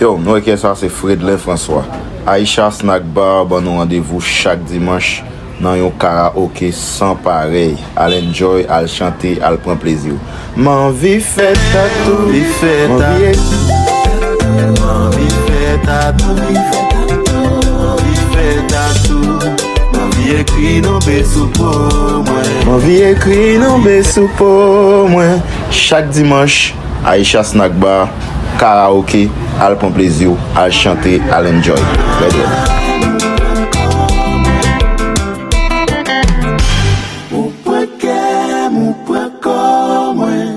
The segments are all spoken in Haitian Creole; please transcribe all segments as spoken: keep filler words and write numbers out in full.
Yo, nou wè kiyès sa, se Fredlin François. Aisha Snack Bar ban nou randevou chak dimanch nan yon karaoke san parèy. Al enjoy, al chante, al pran plezi w. M anvi fè tatou, m anvi, m anvi fè tatou, m anvi fè tatou, m anvi ekri non be sou po mwen. M anvi ekri non be sou po mwen. Chak dimanch, Aisha Snack Bar, karaoke, al pran plezi w, al chante, al enjoy. Let's go. Ou pran kè m, ou pran kò mwen.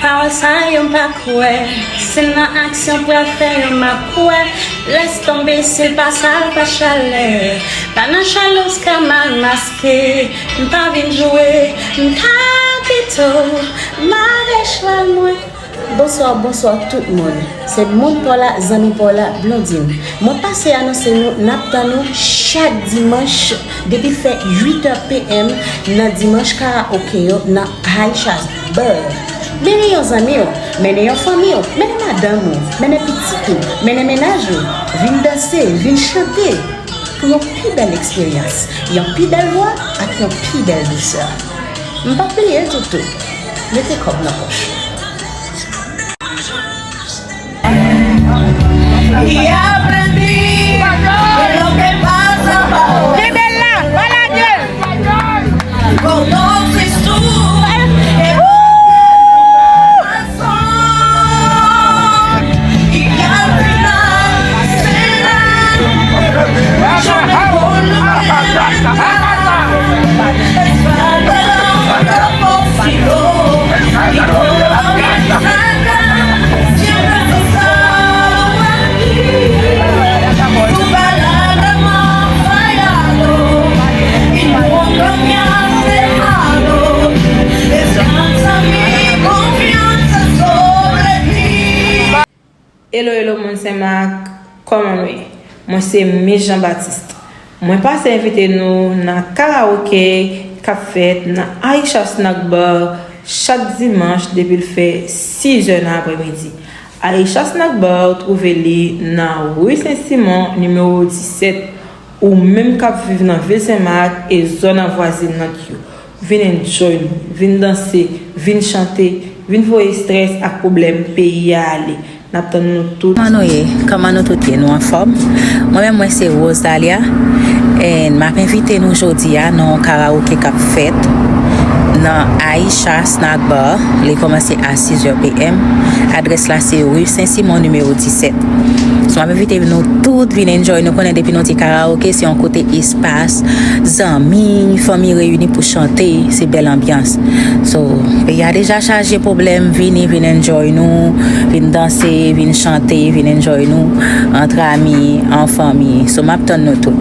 Pawòl sa yo m pa kwè, se nan aksyon pral fè yo m ap kwè. Lès tonbe, si l pa sa l pa chalè. Pa nan chalè w ka mal maske. M pa vin jwe, m ta pito mare chwal mwen. Bonswa, bonswa tout moun. Se moun pa w la, zanmi pa w la, Blondine. Mwen pase anonse nou, n ap tann nou chak dimanch depi fè uit è p m nan dimanch karaoke yo nan Aisha's Bar. Mennen yon zanmi w, mennen yon fanmi w, mennen madanm ou, mennen pitit ou, mennen mennaj ou. Vin danse, vin chante. Pou yon pi bèl eksperyans, yon pi bèl vwa ak yon pi bèl dousè. M p ap bliye toutou, mete kòb nan pòch. Y aprendí de lo que pasa. Kenbe la, pa lage l. Con dos estuve en Y al final será mucho mejor lo que nunca. Es falta de un propósito y por lo que saca siempre has estado aquí. Tu palabra no ha fallado y nunca me has dejado. Descansa mi confianza sobre ti. Hello, hello, moun Senmak, kòman nou ye? Mwen se Miss Jean Baptiste. Mwen pase envite nou nan karaoke k ap fèt nan Aisha Snack Bar chak dimanch depi l fè sis è nan aprèmidi. Aisha Snack Bar, ou twouve li nan ri Sen Simon, nimewo disèt. Ou menm k ap viv nan vil Senmak e zòn avwazinant yo, vin enjoy nou, vin danse, vin chante, vin voye estrès ak pwoblèm peyi a ale. N ap tann nou tout. Kòman nou ye? Kòman nou tout ye? Nou anfòm? Mwen menm, mwen se Rosalia. And m ap envite nou jodi a nan yon karaoke k ap fèt nan Aisha Snack Bar. Li kòmanse a sis è p m. Adrès la se ri Sen Simon, nimewo disèt. So, m ap envite nou tout vin enjoy. Nou konnen depi nou di karaoke, se yon kote espas, zanmi, fanmi reyini pou chante, se bèl anbyans. So, peyi a deja chaje pwoblèm, vini, vin enjoy nou, vin danse, vin chante, vin enjoy nou, antre ami, an fanmi. So, m ap tann nou tout.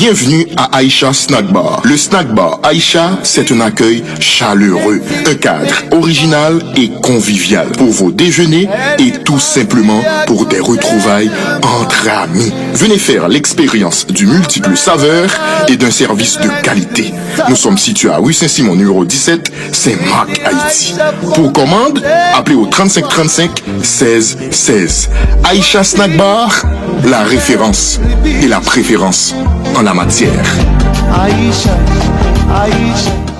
Bienvenue à Aisha Snack Bar. Le Snack Bar Aisha, c'est un accueil chaleureux, un cadre original et convivial pour vos déjeuners et tout simplement pour des retrouvailles entre amis. Venez faire l'expérience du multiple saveur et d'un service de qualité. Nous sommes situés à rue Saint-Simon numéro dix-sept, Saint-Marc, Haïti. Pour commande, appelez au trente-cinq trente-cinq seize seize. Aisha Snack Bar, la référence et la préférence en la matière. Aisha, Aisha.